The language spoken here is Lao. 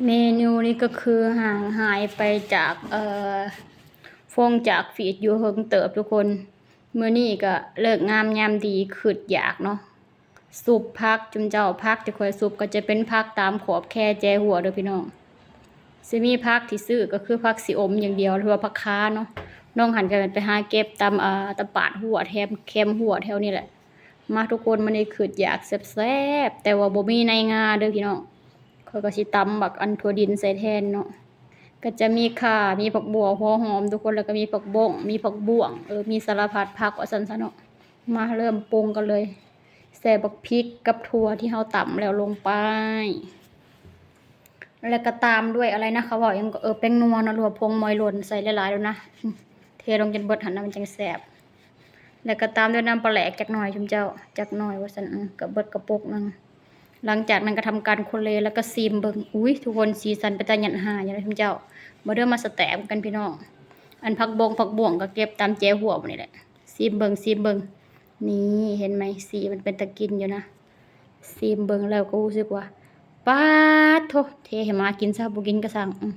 ເມນູນີ້ກໍຄືຫ່າງຫາຍໄປຈາກ ເອີ ຟົງຈາກຟີດຢູ່ເຫິງເຕີບທຸກຄົນ. ມື້ນີ້ກໍເລີກງາມຍາມດີ ຄຶດຢາກເນາະ ຊຸບຜັກຈຸມເຈົ້າ. ຜັກທີ່ຂ້ອຍຊຸບກໍຈະເປັນຜັກຕາມຂອບແຄແຈຫົວເດີພີ່ນ້ອງ. ຊິມີຜັກທີ່ຊື້ກໍຄືຜັກຊິອົມຢ່າງດຽວ ຫຼືວ່າຜັກຄາເນາະ. ນ້ອງຫັ້ນກໍແມ່ນໄປຫາເກັບຕາມ ເອີ ຕາມປາດຫົວ ແຖມແຄມຫົວແຖວນີ້ແຫຼະ. ມາທຸກຄົນ ມື້ນີ້ຄຶດຢາກແຊບໆ ແຕ່ວ່າບໍ່ມີໃນງາເດີພີ່ນ້ອງ. ຂ້ອຍກໍຊິຕຳບັກອັນຖົ່ວດິນໃສ່ແທນເນາະ. ກໍຈະມີຂ່າ ມີຜັກບົ່ວ ຫົວຫອມທຸກຄົນ ແລ້ວກໍມີຜັກບົ້ງ ມີຜັກບ້ວງ ເອີ ມີສາລະພັດຜັກວ່າຊັ້ນຊະເນາະ. ມາເລີ່ມປຸງກັນເລີຍ ໃສ່ບັກພິກກັບຖົ່ວທີ່ເຮົາຕຳແລ້ວລົງໄປ ແລ້ວກໍຕາມດ້ວຍອະໄລນະ ເຂົາເວົ້າຫຍັງກໍ ເອີ ແປ້ງນົວເນາະ ຫຼືວ່າຜົງມອຍຫຼົ່ນ ໃສ່ຫຼາຍໆໂລດນະ. ເທລົງຈົນເບິດຫັ້ນນະ ມັນຈັ່ງແຊບ. ແລ້ວກໍຕາມດ້ວຍນ້ຳປາແຫຼກຈັກໜ່ອຍຈຸມເຈົ້າ ຈັກໜ່ອຍວ່າຊັ້ນ ເອີ ກໍເບິດກະປຸກໜຶ່ງ. ຫຼັງຈາກນັ້ນກໍທຳການຄົນເລ ແລ້ວກໍຊີມເບິ່ງ. ອຸ້ຍ ທຸກຄົນ ສີສັນເປັນຕາຫຍັດຫາຢູ່ເນາະຈຸມເຈົ້າ. ມາເດີ ມາສະແຕກກັນພີ່ນ້ອງ. ອັນຜັກບົ້ງຜັກບ້ວງກໍເກັບຕາມແຈຫົວນີ້ແຫຼະ. ຊີມເບິ່ງ ຊີມເບິ່ງ. ນີ້ ເຫັນໄໝ? ສີມັນເປັນຕາກິນຢູ່ນະ. ຊີມເບິ່ງແລ້ວກໍຮູ້ສຶກວ່າ ປາດໂທ້ ເທໃຫ້ໝາກິນຊະ ບໍ່ກິນກໍຊ່າງ. ອືມ